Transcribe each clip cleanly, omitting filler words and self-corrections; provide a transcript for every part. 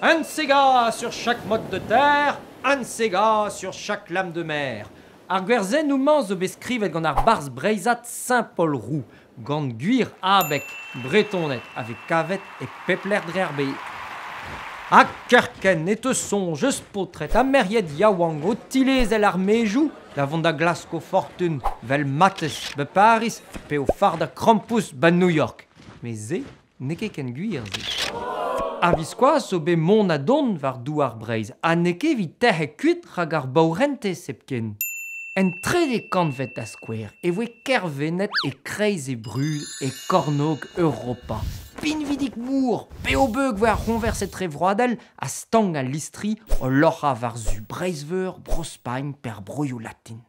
Un de ces gars sur chaque mode de terre, un de ces gars sur chaque lame de mer. Ar gwerzennoù-mañ zo bet skrivet gant ar barzh breizhat Saint-Paul Roux, gant gwir abeg Bretoned a vez kavet e pep lec'h dre ar bed. Ha kerkent e teu soñj eus paotred ha merc'hed yaouank o tilezel ar maezoù da vont da glask o fortun 'vel matezh 'ba Pariz pe o fardañ krampouezh 'ba New York. Met se n'eo ket ken gwir se. A-viskoazh zo bet mont ha dont war douar Breizh ha n'eo ket evit tec'het kuit rak ar baourentez hepken. En trede kantved da skouer e voe Kervened e-kreiz he brud e kornôg Europa. Pinvidik-mor, p'eo-beug voe ar c'hoñvers etrevroadel ha stank al listri o loc'hañ war-zu Breizh-Veur, Bro-Spagn pe ar broioù latin.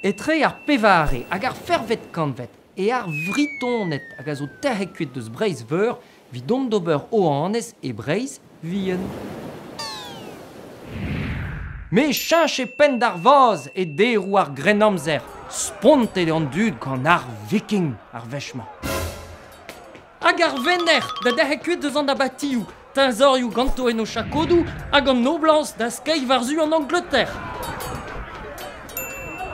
Etre ar pevare hag ar fervet kantved e ar Vritoned hag a zo tec'het kuit eus Breizh-Veur evit dont d'ober o annez e Breizh vihan. Met cheñch eo penn d'ar vazh e deroù ar Grennamzer. Spontet eo an dud gant ar Viking ar wech-mañ. Hag ar venec'h da derc'hel kuit eus an abatioù, teñzorioù ganto en o chakodoù hag an noblañs da skeiñ war-zu an Angleter.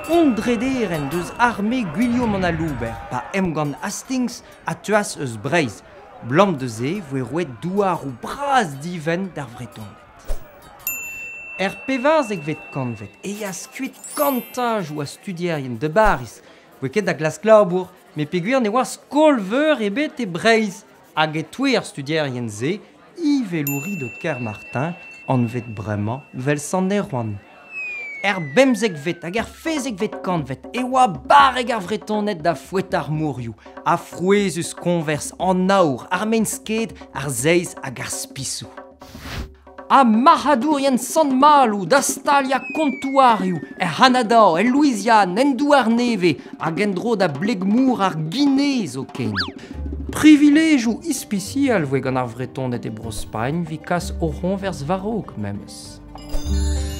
Un drederenn deus arme Gwilhom an Alouber pa emgann Hastings a teuas eus Breizh. 'Blam da se voe roet douaroù bras-divent d'ar Vretoned. Er pevarzekvet kantved e yas kuit kantajoù a studierien da Bariz, 'voe ket da glask labour, met peogwir ne oa skol-veur ebet e Breizh hag e-touez ar studierien-se Yves de Kermartin, anvet bremañ 'vel Sant Erwan. Er bemzekvet hag er fezekvet kantved e oa barrek ar Vretoned da foetañ ar morioù, ha frouezhus koñvers an aour, ar mein-sked, ar seiz hag ar spisoù. Ha marc'hadourien Sant-Maloù da staliañ kontouarioù er C'hanada, el Louiziane, en Douar-Nevez hag en-dro da bleg-mor ar Gine zoken. Privilejoù ispisial voe gant ar Vretoned e Bro-Spagn evit kas o c'hoñvers war-raok memes.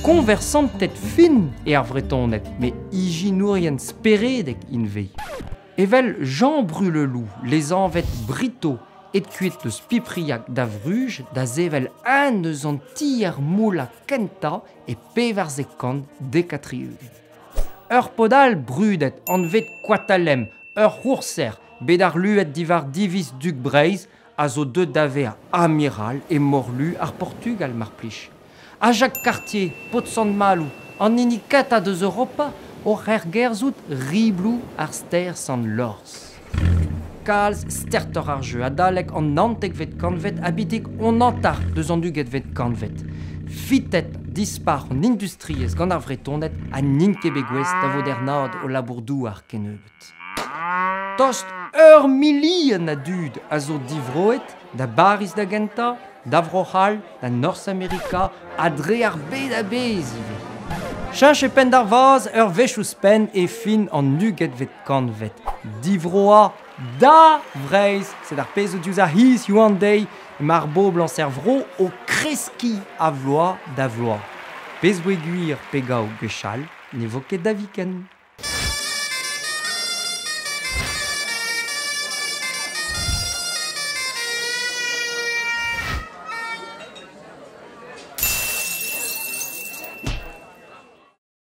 Koñversanted fin eo ar Vretoned, met ijinourien speredek int Evel Jean Bruleloup, lesanvet Brito, aet kuit eus Pipriac da Vruges da sevel un eus an tier-moullañ kentañ e 1470. Ur paotr all brudet anvet Koatalem, ur c'hourser bet arluet diwar diviz dug Breizh, a zo deuet da vezañ amiral e morlu ar Portugal mar plij. Ha Jacques Cartier, paotr Sant-Maloù, an hini kentañ deus Europa oc'h ergerzhout ribloù ar stêr Sant-Lors. Kalz stertoc'h ar jeu adalek an naontekvet kantved ha betek hon hanter deus an ugentvet kantved. Fitet dispac'h an industriezh gant ar Vretoned ha n'int ket bet gouest da vodernaat o labour-douar kennebeut. Tost ur milion a dud a zo divroet da Bariz da gentañ, da Vro-C'hall, da Norzhamerika ha dre ar bed a-bezh ivez. Cheñch e penn d'ar vazh ur wech ouzhpenn e fin an ugentvet kantved. Divroañ da Vreizh, sed ar pezh zo diouzh ar c'hiz hiziv an deiz emañ ar boblañs er vro o kreskiñ a vloaz da vloaz. Pezh voe gwir pe gaou gwechall ne vo ket da viken.